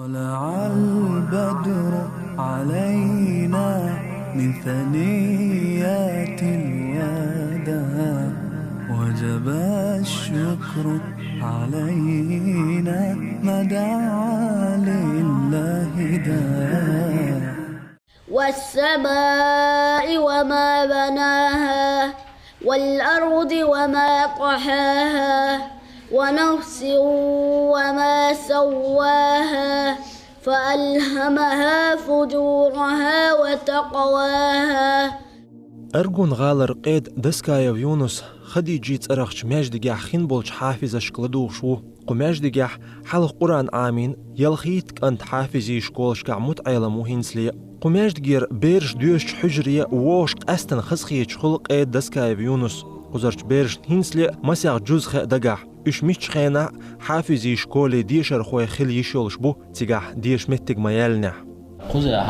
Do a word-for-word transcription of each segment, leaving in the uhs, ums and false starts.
طلع البدر علينا من ثنيات الوداع، وجب الشكر علينا ما دعا لله داع. والسماء وما بناها، والأرض وما طحاها، ونفس وما سواها، فألهمها فجورها وتقواها. Аргун гӀалара къеда Доскаев Юнус Хадиджий цӀерагӀча маьждигехь хин болчу хьафизашка ладугӀуш ву. Кху маьждигехь хьалха Къуръан Ӏамийна, ялхитта кӀант хьафизийн школашкахь мутаӀелам ву хӀинцале а. Кху маьждигера бераш доьшучу хьуьжаре вогӀуш къаьстина хазахеташ хуьлу къеда Доскаев Юнус. Кхузарчу берашна хӀинцале а масех жуз хаьа дагахь. Уьш миччу хенахь а хьафизийн школе дешархой хила йиш йолуш бу, цигахь деша меттиг ма яьллинехь. Кхузахь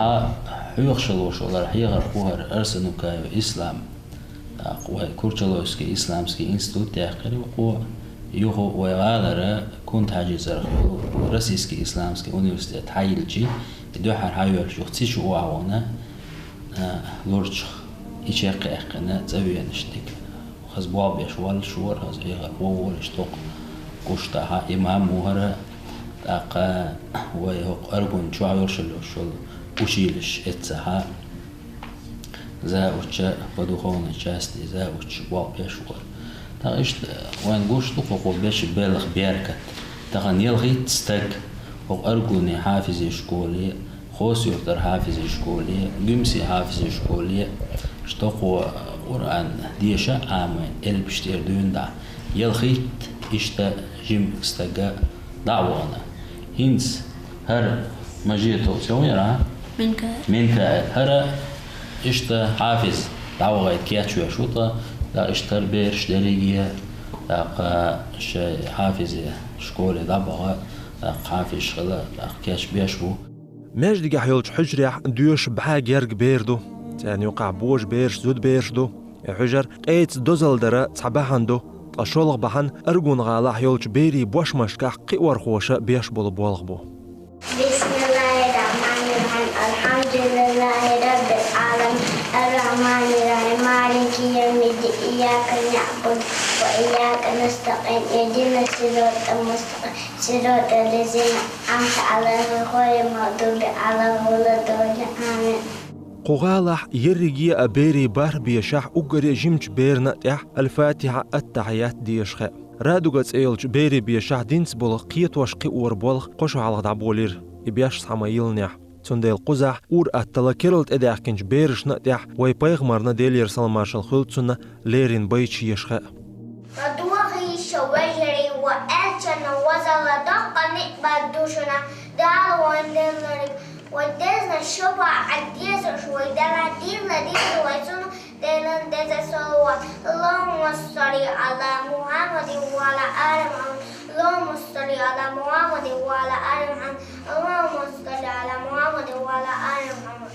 хьоьхуш йолуш вара хьехархо хӀара Арсанукаев Ислам, тӀаккха вай Курчалойский исламский институт яьккхира вай кхо, юха вай гӀалара Кунта-Хьаьжин цӀарах йолу Российский исламский университет хьайилличи, и дуьххьара хьайоьллуш юха цичу охьавахана, а, лурчах и чекх а яьккхина, цӀа веанаш дика. Хаза болх беш воллуш вара, хаза хьехархо волуш, тӀаккха гуш тӀаьхьа имам ву хӀара, тӀаккха вай хӀокху Аргун чохь йолуш йолуш йолу училище эццахь, завуча по духовной части завуча болх беш вара. ТӀаккха иштта вайн гуш ду кху бечу белхан беркат. Тахана ялхитта стаг хӀокху Аргуне хьафизийн школе, Хосуьртара хьафизийн школе, Гуьмсе хьафизийн школе, иштта кхо Къуръан деша а Ӏамийна, элпаш тӀера дуьйна дӀа, ялхитта иштта жимачу стага дӀа а вахана. ХӀинца хӀара Мажитов, цӀе хӀун яра? Минкаил. Минкаил. ХӀара иштта хьафиз дӀавахийта кечвеш ву тӀаккха, тӀаккха иштта хӀара бераш дерриге, тӀаккха шайн хьафизийн школе дӀабаха, тӀаккха хьафизаш хила, тӀаккха кечбеш бу. Маьждигехь йолчу хьуьжарехь доьшуш бӀе герга бер ду. Царна юкъахь божабераш, зудабераш ду. И хьуьжар къеца дозалла дара цхьа бахьана ду, ткъа шолгӀа бахьана Аргун-гӀалахь йолчу берийн бошмашкахь кхиорхоша беш болу болх бу. بسم الله الرحمن الرحيم. الحمد لله رب العالمين. الرحمن الرحيم. مالك يوم الدين. إياك نعبد وإياك نستعين. اهدنا الصراط المستقيم. صراط الذين أنعمت عليهم غير المغضوب عليهم ولا الضالين. آمين. Кху гӀалахь ерриге а берийн бархӀ бешахь уггаре а жимачу берна а тӀехь Аль-Фатихьа, Ат-Тахьият деша хаьа. Радуга цӀе йолчу берийн бешахь динца болу кхетош кхиоран болх кхо шо хьалха дӀаболийра, и беш схьа ма-йиллинехь. Цундела кхузахь ур-атталла керла тӀедаьхкинчу берашна а тӀехь вайн пайхамарна, Делера салам-маршалла хуьлда цунна, леррина байт еша хаьа. ЛадогӀийша, вежарий, вайн элчанан возалла доккха ниӀмат ду шуна Дала вайна делларг. Вайн дезачунна шапаӀат дезаш, вай Дала дилла деза вай цунна делан деза салават. اللهم صل على محمد وعلى آل محمد. اللهم صل على محمد وعلى آل محمد. اللهم صل على محمد وعلى آل محمد.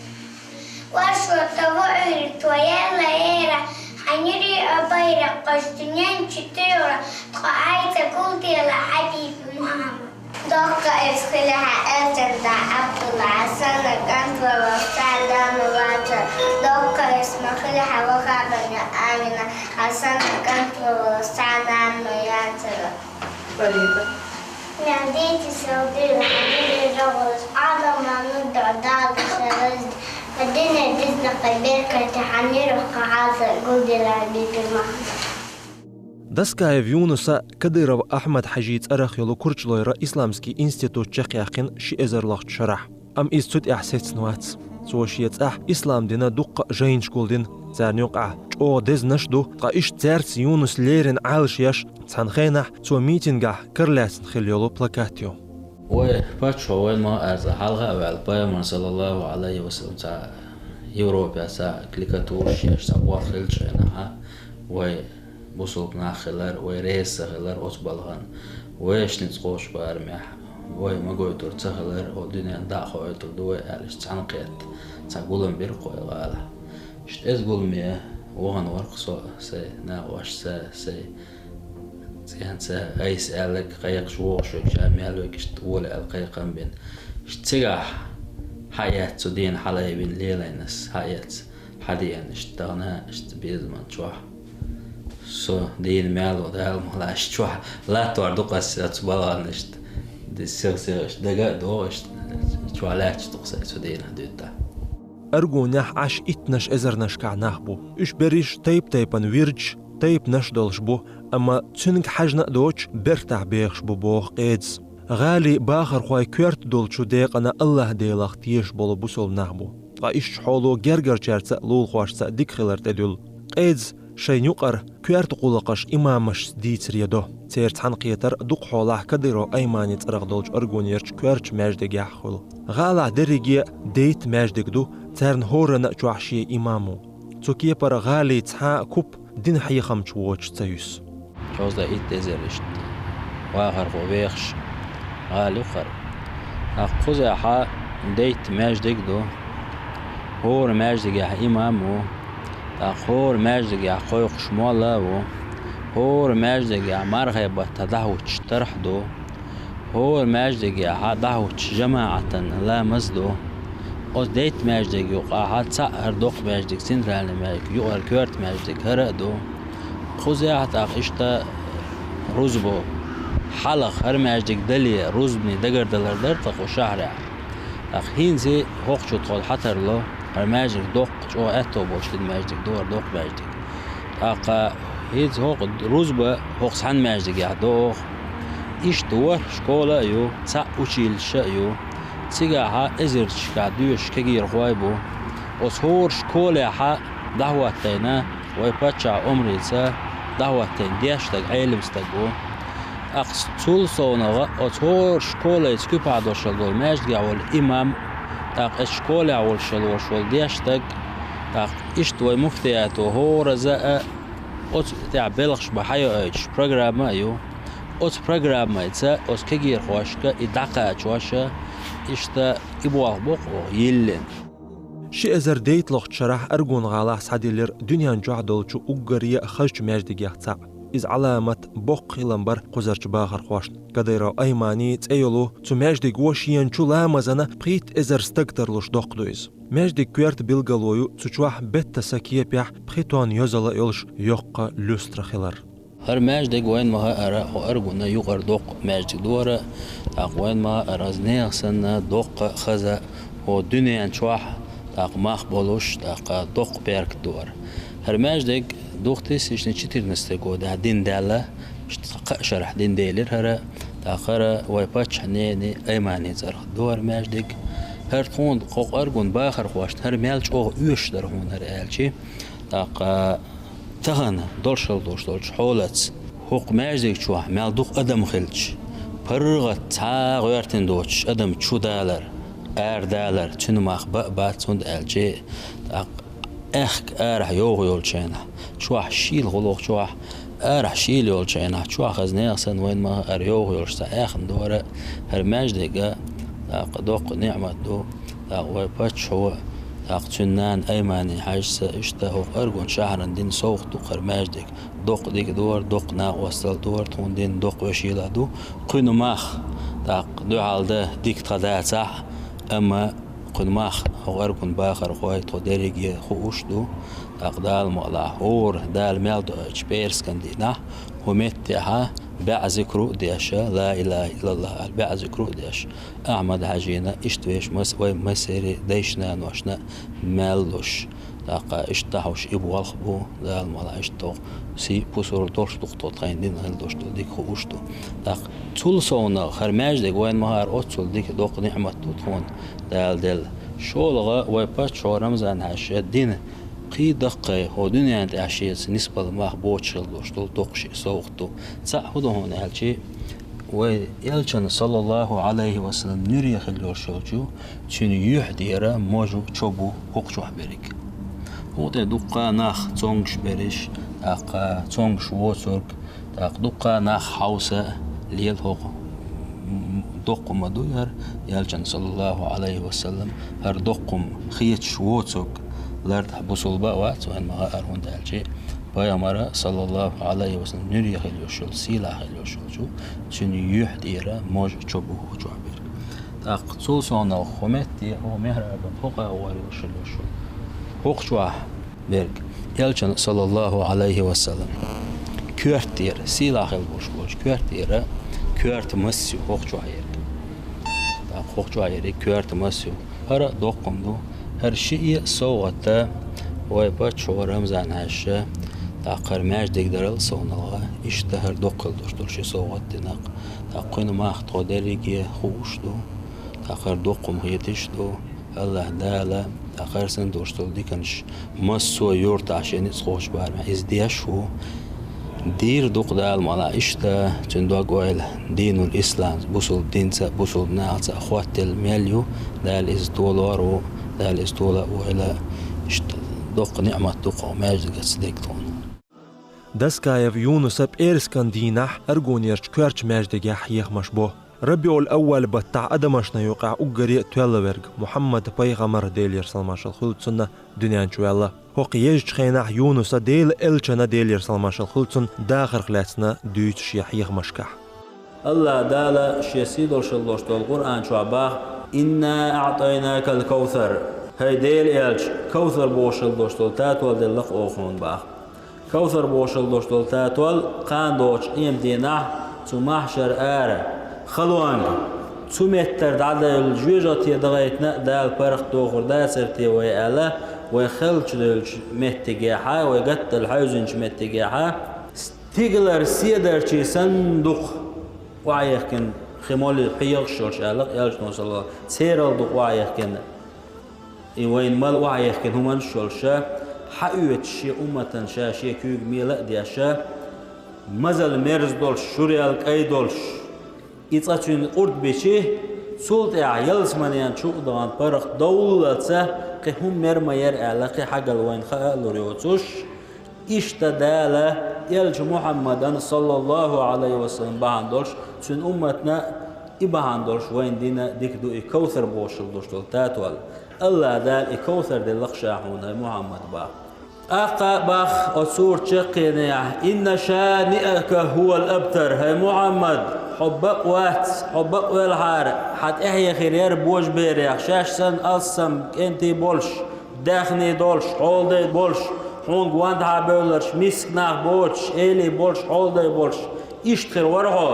Ваша товарищество, я лаера, хьанирий а байра, къаштинен читера, тхо айца гулдела хьабиби Мухаммад. Доккха эс хили хьан элчан да Абдулла, Хьасана кӀант вала, цхьа нана вацара. Доккха эс ма хили хьан вахабана Амина, Хьасана кӀант вала, цхьа нана яцара. Фарида. Мягдите силдира, хьанирий рогӀалаш, Ӏаламна догӀдала шаразди, Мадина дизна кхай беркате, хьанирах кхахьаза гулдила хьабиби Мухаммад. Доскаев Юнуса Кадыров Ахьмад-Хьаьжин цӀарах йолу Курчалойра исламский институт чекхъяьккхина ши эзарлахчу шарахь. Амма иза цу тӀехь сецна вац. Цо шен цӀахь ислам динан дуккха а жайнаш гулдина, царна юкъахь чӀогӀа дезнаш а ду, ткъа иштта цаьрца Юнус леррина Ӏалашъеш, цхьана хенахь цо митингахь каралаьцна хилла йолу плакат ю. Вай паччахьо вайна ма арза, хьалха а ваьлла, Пайхамар, саллаллаху Ӏалайхи ва саллам, цхьа Европехь цхьа кликатураш еш, цхьа бохь хилча хенахь, вай бусулба нах хилар, вай реза ца хилар оцу балхана, вешан ницкъ кхочу барамехь, Вай ма гойтур ца хилар, хӀо дуьнен дӀа а хоуьйтур ду вай аьлла, иштта цхьаьнакхетта, цхьа гулам бира кхо гӀала. Иштта эза гуламе вахана вара-кх со, сай накъостаца, сай цӀенца, айса аьлларг кхайкхаш, вогӀуш верг ша мел верг иштта вола аьлла кхайкхам бина. Иштта цигахь хьаэцна цу дийнахьа хьалаайвина лелайнас, хьаэцна, хьадеана иштта тахана, иштта безаман чохь. Со дийна мел ву, Дала ма лаш чохь латтор ду-кх ас оцу баланашта. Ди сих-сих иштта дага а догӀу, иштта чохь лаьтташ ду-кх сай цу дийнахь дуьйта. Аргунехь Ӏаш иттанаш эзарнашкахь нах бу. Уьш берриш тайп-тайпана вирдаш, тайпанаш долуш бу, амма цуьнга хьаьжна а доцуш, бертахь бехаш бу, боху Къедас. ГӀалин бахархойн коьрта долчу декъана АллахӀ-Делах тешаш болу бусалба нах бу. Ткъа иштта хьоло гергарчаьрца а, лулахошца а дика хилар тӀедуьллу. Къедас шайна юкъара коьрта гӀуллакхаш имамашца дийцаре до. Церан цхьаьнакхетар дукха хьолахь Кадыров Аймани цӀарах долчу аргунерчу коьртачу маьждигехь хуьлу. ГӀалахь дерриге дейтта маьждиг ду, царна хӀоранна а чохь шен имам ву. Цу кепара гӀалин цхьа а куп динан хьехамча воцуш ца юьсу. Шовзткъе итт эзар иштта вахархо вехаш гӀала ю хӀара. ТӀаккха кхузахь дейтта маьждиг ду. ХӀора маьждигехь имам ву. ТӀаккха хӀора маьждигехь кхойкхуш молла а ву. ХӀора маьждигехь мархий баттахь дӀахӀуттуш тархьа ду. ХӀора маьждигехь дӀахӀуттуш жамаӀатан ламаз ду. Оцу дейтта маьждиг юкъахь цхьаъ хӀара доккха маьждиг, центральный маьждиг, юкъара коьрта маьждиг хӀара а ду. Кхузахь тӀаккха иштта рузба. Хьалха хӀара маьждиг дале, рузбанийн дагардалар дара тхан кху шахьарехь. ТӀаккха хӀинца хӀокху чу тхо хьатарло, хӀара маьждиг доккха, чӀогӀа аьтто болуш дина маьждиг ду, хӀара доккха маьждиг. ТӀаккха хӀинца хӀокху рузба хӀокху цхьана маьждигехь догӀу. Иштта ворхӀ школа а ю, цхьаъ училище а ю. Цигахь эзарнашкахь доьшуш кегийрхой бу. Оцу хӀора школехь дӀахӀоттийна вай паччахь омрица дӀахӀоттийна дешна стаг, Ӏелам стаг ву. ТӀаккха цул совнагӀа оцу хӀора школаца куьпахь долуш долу маьждигехь волу имам, тӀаккха оцу школехь волуш волу дешна стаг, тӀаккха иштта вай муфтиято хӀораза а оцу тӀехь белхаш бан хьайоуьйтуш программа а ю. Оцу программица оцу кегийрхошка и дӀакхачош а, иштта и болх боккъо йиллина. Ши эзар дейтталгӀачу шарахь Аргун-гӀалахь схьадиллира дуьнен чохь долчу уггаре а хазачу маьждигех цхьаъ. Иза Ӏаламат, боккха хилам бара кхузарчу бахархошна. Кадыров Аймани цӀе йолу цу маьждиго шена чу ламазана пхийтта эзар стаг тарлуш доккха ду иза. Маьждиг коьрта билгало ю цу чохь беттаса кепехь пхи тонна йозалла йолуш йоккха люстра хилар. ХӀара маьждиг вайна ма-хаъара, хӀо Аргуна юкъара доккха маьждиг ду хӀара, тӀаккха вайна ма-хаъара, хаза нехан санна, доккха а хаза, хӀо дуьнен чохь, тӀаккха мах болуш, тӀаккха доккха беркат ду хӀара. ХӀара маьждиг две тысячи четырнадцатый годехь дина даьлла, иштта кхаа шарахь дина делира хӀара, тӀаккха хӀара вай паччахьан ненан Аймани цӀарах ду хӀара маьждиг. ХӀара тхуна кху Аргун бахархошна хӀара мел чӀогӀа оьшуш дара хьуна хӀара аьлчи, тӀаккха тахана долуш хила долуш долчу хьолаца, хӀокху маьждиг чохь мел дукха адам хилча, паргӀат цхьа а гӀоьртина доцуш адам чу далар, ара далар, цуьнан мах бан а бац, хӀунда аьлча, тӀаккха аьхка арахь йовха йолчу хенахь, чохь шийла гӀуллакх чохь, арахь шийла йолчу хенахь, чохь хаза нехан санна вайна ма-хаъара йовха йолуш цхьа аьхна ду хӀара, хӀара маьждиг а, тӀаккха доккха ниӀмат ду. ТӀаккха вай паччахьо, тӀаккха цуьнан нана Аймани-Хьаьжас иштта хӀокху Аргун шахьарна дина совгӀат ду хӀара маьждиг. Доккха дика ду хӀара, доккха накъосталла ду хӀара, тхуна дина доккха вешийла ду. Кхуьнан мах, тӀаккха дуьхьал дан дика тхан дацахь а, амма кхуьнан мах хӀокху Аргун бахархой тхо дерриге хууш ду. ТӀаккха Дала мукъалахь, хӀора Дала мел доуьйтучу пӀераскан дийнахь, хӀу меттехьа баьӀ зикру а деш, ла илахӀа иллаллахӀ аьлла баьӀ зикру а деш, Ахьмад-Хьаьжина иштта вешан мас-, вай массеран дайшна-наношна мел луш. ТӀаккха иштта дӀахьуш и болх бу, Дала мукъалахь, иштта тхо сий-пусар долуш ду-кх тхо, тхайна дина хила долуш ду, дика хууш ду. ТӀаккха цул совнагӀа хӀара маьждиг вайна ма-хаъара оццул дика доккха ниӀмат ду тхуна Дала делла. ШолгӀа вай паччахьо Рамзан-Хьаьжас дина кхин даккхий хӀо дуьнен тӀехь шеца нисбала мах боцуш хила долуш долу доккха шиъ совгӀат ду. Цхьаъ хӀун ду хьуна аьлчи, вай Элчанан, саллаллахӀу ӀалайхӀи ва саллам, нуьре хила йолуш йолчу цуьнан юьхь тӀера можу чо бу хӀокху чохь берриг. ХӀокху тӀе дуккха нах цомгуш берриш, тӀаккха цомгуш воцург, тӀаккха дуккха нах хьовса лела хӀокху м-, Доккха хӀума ду яр, Элчан, саллаллаху Ӏалайхи ва саллам, хӀара доккха хӀума хеташ воцург лартӀа бусулба а вац, вайна ма хаара, хӀунда аьлча пайхамара, саллаллаху Ӏалайхи ва саллам, нуьре хила йиш йолу, сийлахь хила йиш йолчу цуьнан юьхь тӀера мож чо бу хӀокху чохь берг. ТӀаккха цул совнаха хӀокху метте, хӀокху михьрабан хӀокху агӀор йолуш хила йиш йолу, хӀокху чохь берг, Элчан, саллаллаху Ӏалайхи ва саллам, коьрта тӀера, сийлахь хила болуш болчу коьрта тӀера коьрта мас ю хӀокху чохь ерг. ТӀаккха хӀокху чохь ерг коьрта мас ю. ХӀара доккха хӀума ду. ХӀара шиъ а совгӀата вай паччахьо Рамзан-Хьаьжас, тӀаккха хӀара маьждиг дарал совнаха, иштта хӀара доккха хила долуш долу ши совгӀат динарг. ТӀаккха кхуьнан мах тхо дерриге хууш ду, тӀаккха хӀара доккха хӀума хеташ ду. АллахӀ Дала тӀаккха хӀара санна долуш долу диканаш массо а юьртахь шен ницкъ кхочу барамехь иза деш ву. Дийр ду-кх Дала мукъ лахь иштта цуьнан дог-ойла, динул ислам, бусулба динца а, бусулба нахаца а хӀоттаелла мел ю, Дала иза толор а ву, Дала иза тола а войла. Иштта доккха ниӀмат ду-кх хӀокху маьждигаца дерг тхуна. Доскаев Юнуса пӀераскан дийнахь Аргунерчу коьртачу маьждигехь хьехамаш бо. РабиӀул-Аввал баттахь адамашна юкъахь уггаре а тоьлла верг, Мухьаммад-пайхамар, Делера салам-маршалла хуьлда цунна, дуьнен чу ваьлла. ХӀокху езачу хенахь Юнуса Делан элчанна, Делера салам-маршалла хуьлда цунна, дахарх лаьцна дуьйцу шен хьехамашкахь. АллахӀ Дала Шен сий долуш долуш долу Къуръан чохь баха: «Инна аӀтайнакал кавсар». ХӀай Делан элча, кавсар бохуш долуш долу татол делла-кх оха хьуна, баха. Кавсар бохуш долуш долу татол кхана доцучу къематдийнахь цу махьшар ара халонга, цу меттара дӀадевлла жоьжахате дахийтина а Дала паргӀат дохур дацара те вай аьлла, вай хеллачу девллачу меттигехьа, вай гатделла хьаьвзинчу меттигехьа, стигалара седарчий санна дукха охьаехкина хи молла хьегӀаш йолуш аьлла-кх элчано, саллаллаху, церал дукха охьаехкина. И вайна мала охьаехкина хӀуманаш а йолуша, хьаоьцуш шен умматана ша шен куьйга мела а деша, мазал мерза долуш, шурел кӀай долуш, и цкъа цуьнан къурд бичи, цул тӀаьхьа ялсаманен чу а дахана паргӀат довллалца, кхин хӀума мер ма яра аьлла, кхин хьагал вайна хаа а лур йоцуш, иштта Дала элча Мухьаммадан, саллаллаху Ӏалайхи ва саллам, бахьана долуш, цуьнан умматна и бахьана долуш вайна дина дика ду и кавсар бохуш долуш долу татол. АллахӀ Дала и кавсар делла-кх ша хьуна, хӀай Мухьаммад, баха. ТӀаккха баха оцу сурат чаккхенехь: «Инна шаниака хӀувал абтар», хӀай Мухьаммад, хьо бакъ вац, хьо бакъ велхьара, хьан тӀаьхье хир яра божаберех, шаьш санна алссам кӀентий болуш, даьхний долуш, хьолдай болуш, хьуна гондахьа бевлларш миска нах боцуш, элий болуш, хьолдай болуш, иштта хир вара хьо.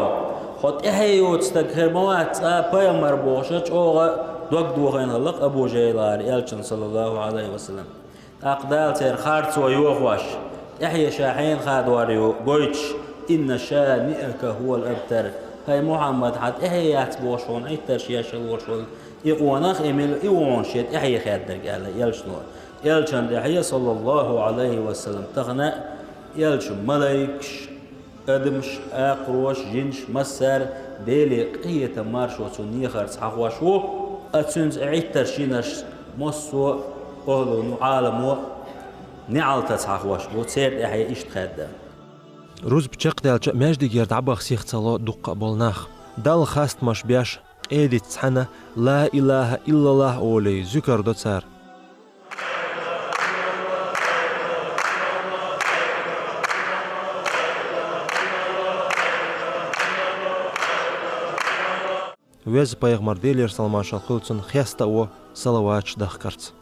Хьо тӀаьхье йоцу стаг хир ма вац, цкъа пайхамар бохуша чӀогӀа дог дохийна хилла-кх Абу ЖахӀилгӀара элчанна, саллаллаху Ӏалайхи ва саллам. ТӀаккха Дала церан харцо йохош, тӀаьхье ша хьенан хадор ю гойтуш: «Инна шаниака хӀувал абтар». ХӀай Мухьаммад, хьан тӀаьхье яц бохуш хьуна Ӏиттарш еш хила волуш волу и къонах, и мила и ву хьуна шен тӀаьхье хаддарг, аьлла элчано. Элчанна тӀаьхье, саллаллаху Ӏалайхи ва саллам, тахана а элча, малайкаш, адамаш, акхарош, жинаш, массара Деле къинхетам, маршо цунна ехарца хьахош ву, а цуьнца и Ӏиттарш йинарш массо а охӀлано, Ӏаламо неӀалтаца хьахош бу, церан тӀаьхье иштта хаьдда. Рузба чекхдаьлча а маьждигера дӀабаха сих ца ло дуккха а болу нах. Далла хастамаш беш, къедица цхьаьна «Ла илаха иллаллахӀ» олий, зуькар до цара. Веза пайхамар, Делера салам-маршалла хуьлда цунна, хеста а во салаваташ дахкарца.